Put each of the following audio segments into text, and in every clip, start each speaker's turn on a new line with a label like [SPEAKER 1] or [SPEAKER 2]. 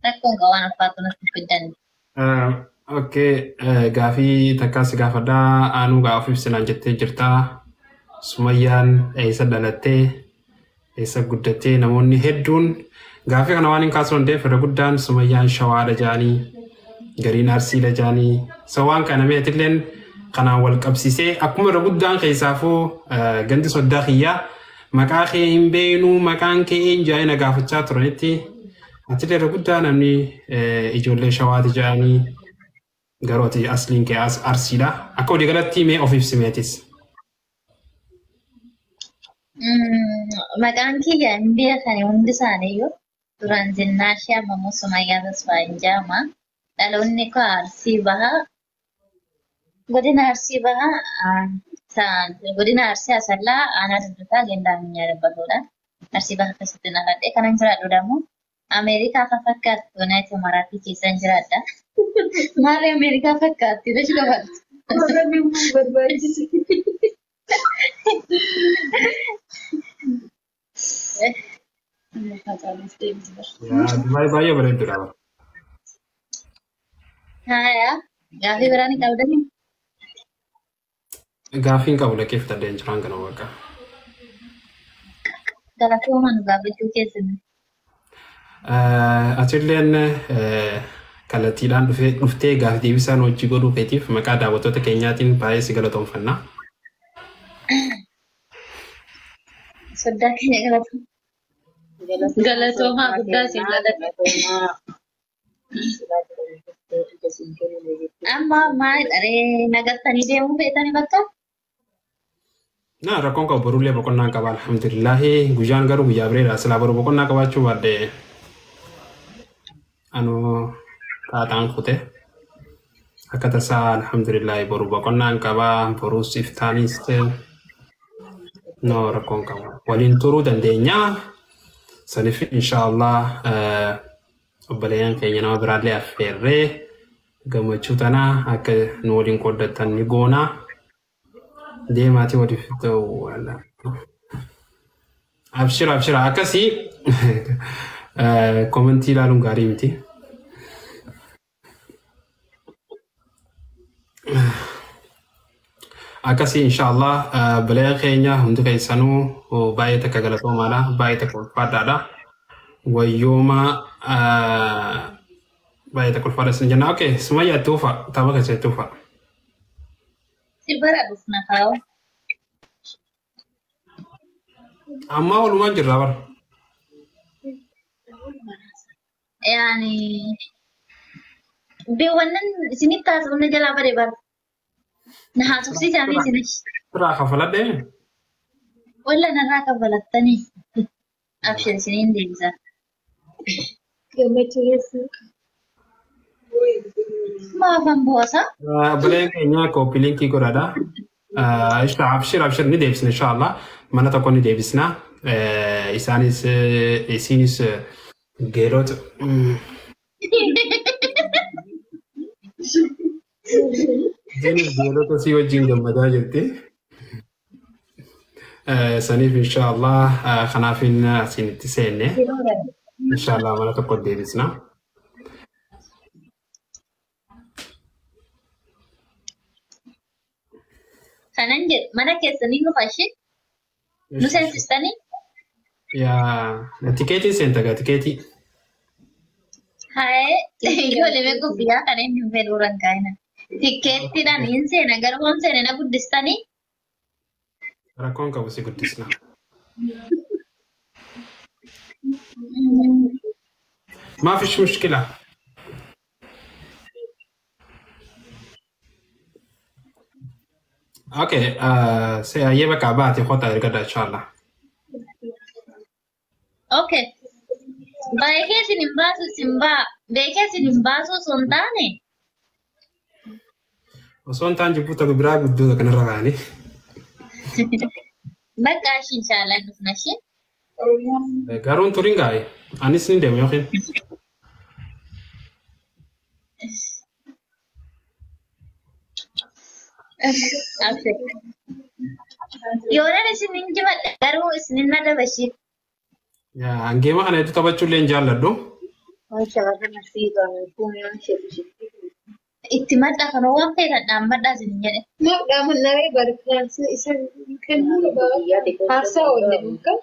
[SPEAKER 1] Rakkoon qaba waan ulfaatu natti fiddan.
[SPEAKER 2] Okay, gaafii takkaa si gaafadhaa aanuu gaa of ibsinaan jettee jirtaa. Sumayyaan eessa dhalattee eessa guddattee namoonni hedduun gaafii kana waan hin kaasuu danda'eef irra guddaan Sumayyaan Shawaadha jedhanii gariin Arsiidha jedhanii so waan kana meetilleen kanaan wal qabsiisee akkuma irra guddaan keessaafuu gandi soddaa kiyyaa maqaa kee hin beeknu maqaan kee eenyu jedhanii na gaafachaa turanitti atillee irra guddaa namni ijoollee Shawaati jedhanii garuu ati asliin kee Arsiidha akka walii galatti mee of ibsi meetis.
[SPEAKER 1] Maqaan kiyya hin beekani hundi isaaniiyyuu. Duraan Zinnaashii amma immoo Sumayyaa Tasfaayeen jedhama. Dhaloonni koo Arsii Bahaa. Godina Arsii Bahaa godina Arsii Asallaa aanaa Doddotaa Gendaa Minyaa Dabballoodha. Arsii Bahaa keessatti dhaladhe. Kanan jiraadhu dammoo Ameerikaa kan fakkaattu Yuunaayitid Imaraatii keessan jiraadha. Maali Ameerikaa fakkaatti? Dashi kafaltu.
[SPEAKER 3] Barbaachise.
[SPEAKER 2] Dubaay baay'ee bareeddudha.
[SPEAKER 1] Haaya, gaafii biraa ni qabdanii?
[SPEAKER 2] Gaafii hin qabu dhaqee fudhadheen jiraan kana bakka.
[SPEAKER 1] Galatoomaa nu gaafachuu keessan.
[SPEAKER 2] Atilleen kallattiidhaan dhuftee gaafii deebisaan hojii godhuu keetiif maqaa daawwattoota keenyaatiin baay'ee si galatoomfanna.
[SPEAKER 1] Soddaa keenya galatoomaa.
[SPEAKER 3] Galatoomaa guddaa siin galatoomaa.
[SPEAKER 1] Amma maal dharee nagattanii deemuu feetanii bakka?
[SPEAKER 2] Na rakkoon qabu borullee boqonnaa qaba alhamdulillahi guyyaan garuu guyyaa bireedha silaa boru boqonnaa qabaachuu baadde anuu xaaxaan kute akka tasaa alhamdulillahi boru boqonnaan qaba boruus iftaanis no rakkoon qaba waliin turuu dandeenya saniif inshaallah obboleeyyan keenya nama biraallee affeerree gammachuu tana akka nu waliin qooddattan ni goona. Deemaatii waliif ta'u. Abshira abshira akkasii komentii ilaaluun gaarii miti. Akkasii inshaallah obboleeyyan keenya hundi keessanuu baay'ee takka galatoomaadha baay'ee takka ulfaadhaadha. Wayyooma baay'ee takka ulfaadha isin jenna. Okay, Sumayyaa itti ufa tapha keessa itti ufa.
[SPEAKER 1] Si bara dhufna kaa'u.
[SPEAKER 2] Ammaa walumaan jirra bara.
[SPEAKER 1] Yaani beewwannan isinitti haasofna jalaa bare bara. Na haasofsiisaa fi isinis.
[SPEAKER 2] Irraa kafaladhee.
[SPEAKER 1] Walla narraa kafalattanii. Abshir isiniin deebisa.
[SPEAKER 3] Gammachuu keessa.
[SPEAKER 1] Maafan boosa?
[SPEAKER 2] Obboleen keenya copy linkii godhadha. Abshir abshir ni deebisna inshaallah. Mana tokko ni deebisna. Isaanis isinis geelota. Isinis geelota si wajjin gammadaa jirti. Saniif inshaallah kanaafin asiin itti seenne. Inshaallah mana tokko deebisna.
[SPEAKER 1] Kanan jedhu mana keessanii nu fashi nu seensistanii?
[SPEAKER 2] Yaa tikeetii seenta gaa tikeetii.
[SPEAKER 1] Haye ijoollee beeku biyyaa kana inni hin fedhu rankaa'ina. Tikeettiidhaan hin seena garuu waan seene na guddistanii?
[SPEAKER 2] Rakkoon qabu si guddisna. ما فيش مشكلة. Okay, ayyee bakka baate kota ergadha inshallah.
[SPEAKER 1] Okay. Beekee isin hin baasu isin baa. Beekee isin hin baasu osoo hin taane.
[SPEAKER 2] Osoo hin taane jibbuu tokko biraa guddoo kanarra kaa'anii.
[SPEAKER 1] Bakka ashi inshallah dhufna ishee.
[SPEAKER 2] Garuu hin turin gaa'e. Anis ni deema yookiin.
[SPEAKER 1] Abshir. Yoonan isin hin jibadha garuu isin hin adaba ishee.
[SPEAKER 2] Yaa geema kana hedduu taphachuu illee hin jaalladhu.
[SPEAKER 1] Itti madda kan waan feetan dhaammadhaa isin jedhe.
[SPEAKER 3] Maaf dhaamannaree barbaachisa isa kennuu haarsaa oolle muka.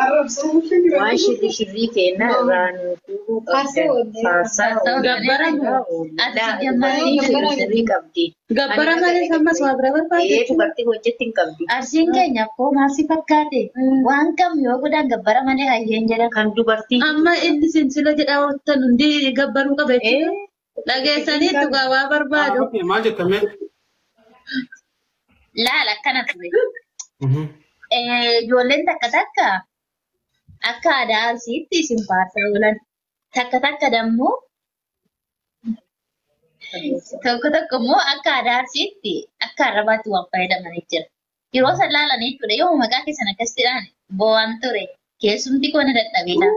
[SPEAKER 4] Waan shirri shirrii kenna irraan fuudhuu qabdan. Faarsaa
[SPEAKER 3] Gabbara
[SPEAKER 4] sirrii qabdi.
[SPEAKER 5] Gabbara malee ammas waa bira barbaadde.
[SPEAKER 4] Ee dubartii hojjetti hin qabdi.
[SPEAKER 1] Arsiin keenya akkoo maal si fakkaate waan kam yoo godhan gabbara malee hayyeen jedhan.
[SPEAKER 4] Kan dubartii.
[SPEAKER 5] Amma inni sinsila jedhaa ooltan hundi gabbaruu qaba jechuudha. Dhageessanii dhugaa waa barbaadu.
[SPEAKER 2] Maal jettame?
[SPEAKER 1] Laala akkana ture. Ijoolleen takka takka akka aadaa Arsiitti isin faarsaa oolan. Takka takka dammoo tokko tokko immoo akka aadaa Arsiitti akka arrabaatti waan fayyadamanii jira. Yeroo san laalanii jechuudha yoo maqaa keessan akkas jedhan bo'aan ture keessumti koo na dadhabeedha.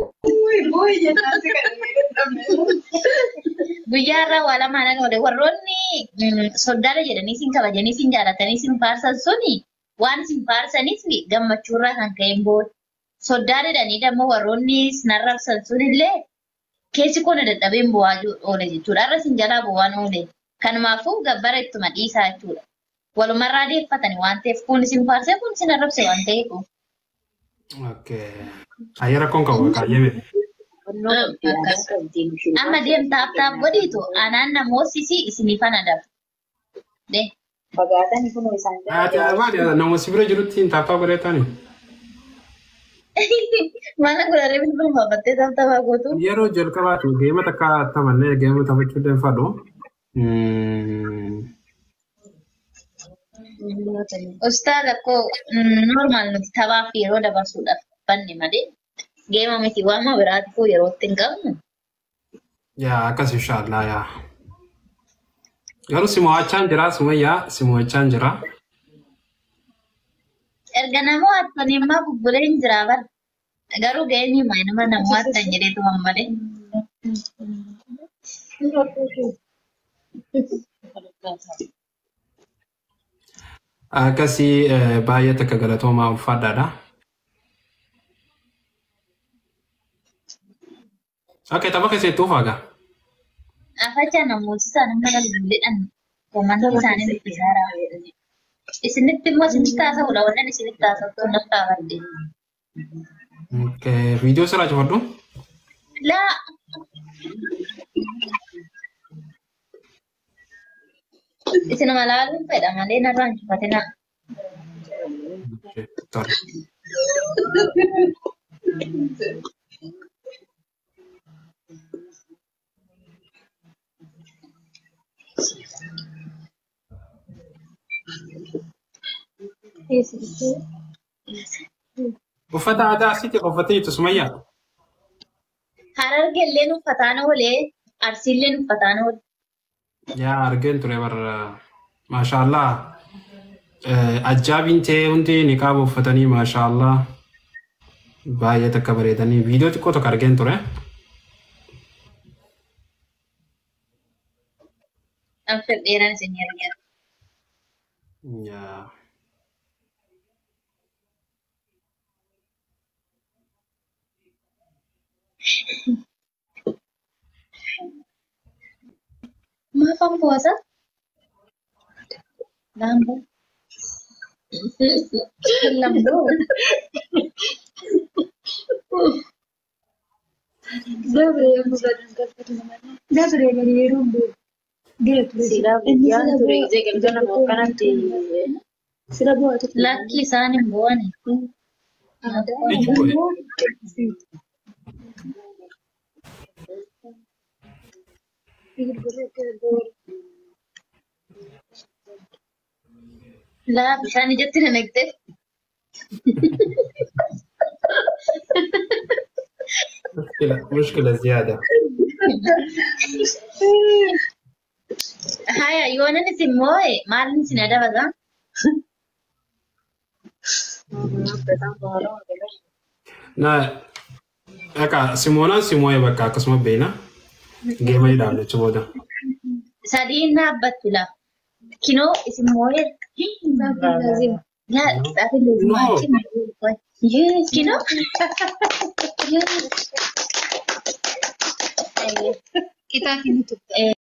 [SPEAKER 1] Guyyaa irraa waa lamaan oole warroonni soddaadha jedhanii isin kabajanii isin jaalatanii isin faarsan suni waan isin faarsaniif gammachuurraa kan ka'een booda. Soddaa jedhanii dammoo warroonni isin arrabsan sunillee keessi koo na dadhabeen bo'aa oole jechuudha. Har'a isin jalaa bo'aan oole. Kanumaafuu gabbara ittuma dhiisaa jechuudha. Walumarraa deeffatanii waan ta'eef kun isin faarsee kun isin arrabse waan ta'eef.
[SPEAKER 2] Okay. Ayya rakkoon qabu kaayyee beeku.
[SPEAKER 1] Amma deemtaaf taaf godhiitu anaan namoosisi isiniifan adaba. De.
[SPEAKER 4] Fagaatanii kunoo isaan
[SPEAKER 2] Ati maali nama si bira jirutti hin taaptaa godhee taani?
[SPEAKER 1] Mana godharee bilbila baafattee taaptaafaa gootu.
[SPEAKER 2] Yeroo jalqabaatu geema takka taphannee geema taphachuu deemfadhu.
[SPEAKER 1] Ustaaz akkoo normaal nuti taphaaf yeroo dabarsuudhaaf banne malee geema miti waama biraatiifuu yeroo itti hin qabnu.
[SPEAKER 2] Yaa akkas inshaallah yaa. Garuu si mo'achaan jira Sumayyaa si mo'achaan jira.
[SPEAKER 1] Erga nama waattan immoo bubbulee hin jiraa bara. Garuu ga'een himaa nama nama waattan jedheetu malee.
[SPEAKER 2] Akkasii baay'ee takka galatoomaa ulfaadhaadha. Okay, tapha keessa itti ufaagaa.
[SPEAKER 1] Afacha namoota isaan amma galgaleedhaan komantii isaanii dubbisaa Isinitti immoo isinitti haasa'uudha wannan isinitti haasa'u natti haafadde.
[SPEAKER 2] Okay, viidiyoo sirraa cufadhu.
[SPEAKER 1] Laa isinuma laaluun fedha malee narraa hin cufatinaa.
[SPEAKER 2] Okay, tole. Uffata aadaa asitti uffattee jirtu Sumayyaa.
[SPEAKER 1] Harargeelleen uffataan oolee Arsiilleen uffataan oole.
[SPEAKER 2] Yaa argeen ture barra maashaallah. Ajjaabiin ta'e hundi niqaaba uffatanii maashaallah. Baay'ee takka bareedanii viidiyoo xiqqoo tokko argeen ture.
[SPEAKER 1] Abshir dheeraan isin argina.
[SPEAKER 2] Yaa.
[SPEAKER 1] Maafan bu'aasa? Laamboo. Lamboo.
[SPEAKER 3] Dabre yeroo dura ture.
[SPEAKER 4] Silaa guyyaan ture gisee galgala akkanatti
[SPEAKER 3] Sila bu'aa ture.
[SPEAKER 1] Lakki isaan hin bu'ani.
[SPEAKER 2] Eenyu bu'e?
[SPEAKER 1] Laa bishaan ijatti na naqxe.
[SPEAKER 2] مشكلة مشكلة زيادة.
[SPEAKER 1] Haya yoonan isin moo'e maalin isin adabata?
[SPEAKER 2] Na akka Simoonaan Simoo'ee bakka akkasuma beena. Geema jedhamu jecha booda.
[SPEAKER 1] Sadiin dhaabbattu laa. Kinoo isin moo'e. Laa
[SPEAKER 2] No.
[SPEAKER 1] Yes. Kinoo? Yes.
[SPEAKER 3] Qixaatiin ni turte.